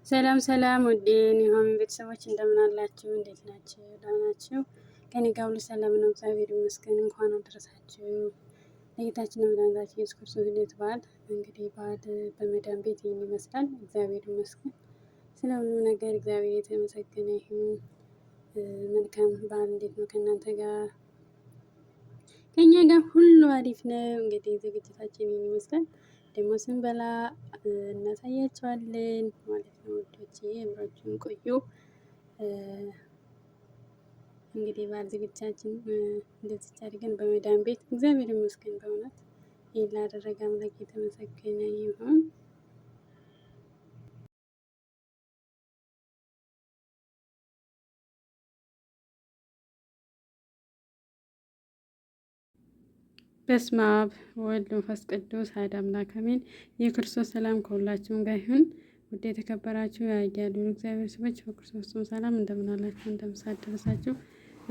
ሰላም ሰላም ውዴ ኒሆም ቤተሰቦች እንደምን አላችሁ? እንዴት ናችሁ? ደህና ናችሁ? ከኔ ጋር ሁሉ ሰላም ነው፣ እግዚአብሔር ይመስገን። እንኳን አደረሳችሁ ለጌታችን ለመድኃኒታችን ኢየሱስ ክርስቶስ ልደት በዓል። እንግዲህ በዓል በመዳን ቤት ይህን ይመስላል። እግዚአብሔር ይመስገን ስለ ሁሉ ነገር፣ እግዚአብሔር የተመሰገነ ይሁን። መልካም በዓል። እንዴት ነው ከእናንተ ጋር? ከእኛ ጋር ሁሉ አሪፍ ነው። እንግዲህ ዝግጅታችን ይህን ይመስላል። ደግሞ ስንበላ እናሳያቸዋለን ማለት ነው። ውዶቼ አብራችሁን ቆዩ። እንግዲህ በዓል ዝግጅታችን እንደዚህ አድርገን በመዳን ቤት እግዚአብሔር ይመስገን በእውነት ይህን ላደረገ አምላክ የተመሰገነ ይሁን። በስመ አብ ወወልድ ወመንፈስ ቅዱስ አሐዱ አምላክ አሜን። የክርስቶስ ሰላም ከሁላችሁም ጋር ይሁን። ውድ የተከበራችሁ የአያሉ እግዚአብሔር ሰዎች በክርስቶስ ሰላም እንደምን አላችሁ? እንደምን አደረሳችሁ?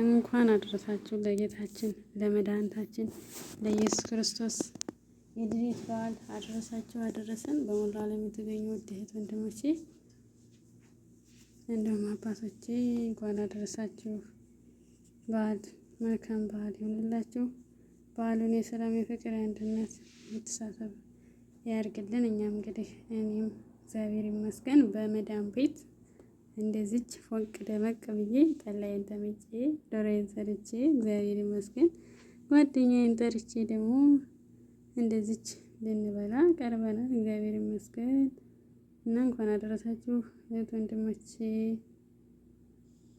እንኳን አደረሳችሁ ለጌታችን ለመድኃኒታችን ለኢየሱስ ክርስቶስ የልደት በዓል አደረሳችሁ አደረሰን። በሞላ ዓለም የተገኙ ውድ እህት ወንድሞቼ እንዲሁም አባቶቼ እንኳን አደረሳችሁ። በዓል መልካም በዓል ይሁንላችሁ። በዓሉን የሰላም የፍቅር የአንድነት መተሳሰብ ያርግልን። እኛም እንግዲህ እኔም እግዚአብሔር ይመስገን በመዳም ቤት እንደዚች ፎቅ ደመቅ ብዬ ጠላዬን ተመጬ ዶሮዬን ሰርቼ እግዚአብሔር ይመስገን ጓደኛዬን ጠርቼ ደግሞ እንደዚች ልንበላ ቀርበናል። እግዚአብሔር ይመስገን እና እንኳን አደረሳችሁ እህት ወንድሞቼ።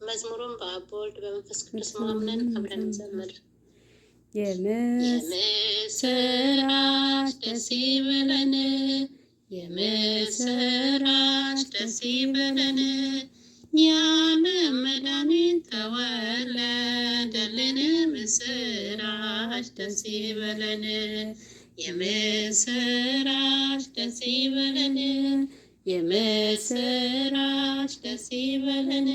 መዝሙሩን በአብ በወልድ በመንፈስ ቅዱስ ማምነን አብረን እንዘምር። የምስራች ደስ ይበለን፣ የምስራች ደስ ይበለን፣ የዓለም መድኃኒት ተወለደልን። ምስራች ደስ ይበለን፣ የምስራች ደስ ይበለን፣ የምስራች ደስ ይበለን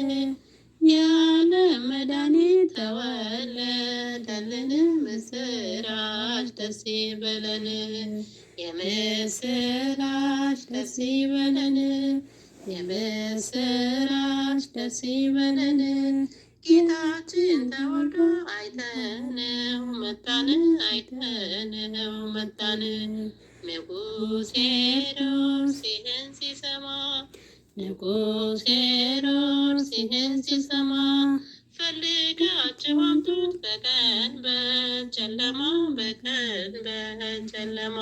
የዓለም መድኃኒት ተወለደልን። ምስራች ደስ ይበለን፣ የምስራች ደስ ይበለን፣ የምስራች ደስ ይበለን። ጌታችን ተወልዶ አይተነው መጣን፣ አይተነው መጣን። ንጉሥ ሄሮድስ ይህን ሲሰማ ንጉሥ ሄሮድስ ይህን ሲሰማ ፈልጋችሁ አምጡት በቀን በጨለማ በቀን በጨለማ።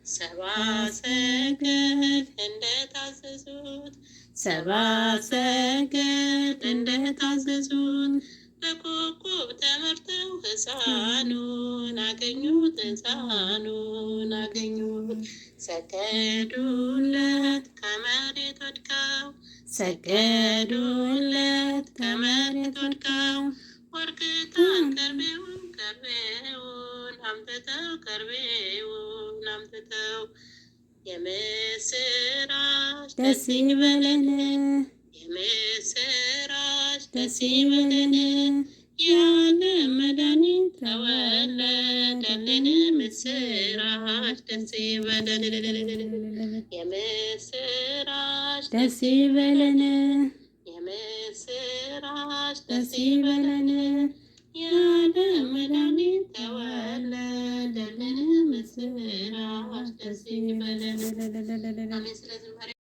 ሰብአ ሰገል እንደታዘዙት ሰብአ ሰገል እንደታዘዙት በኮከብ ተመርተው ሕፃኑን አገኙት ሕፃኑን አገኙት። ሰገዱለት ከመሬት ወድቀው ሰገዱለት ከመሬት ወድቀው ወርቅ ዕጣን ከርቤውን ከርቤውን አምጥተው ከርቤውን አምጥተው የምስራች ደስ ይበለን የምስራች ደስ ይበለን የዓለም መድኃኒት ተወለደልን። ምስራች ደስ ይበለን የምስራች ደስ ይበለን የምስራች ደስ ይበለን የዓለም መድኃኒት ተወለደልን። ምስራች ደስ ይበለን። አሜን። ስለ ዝማሬ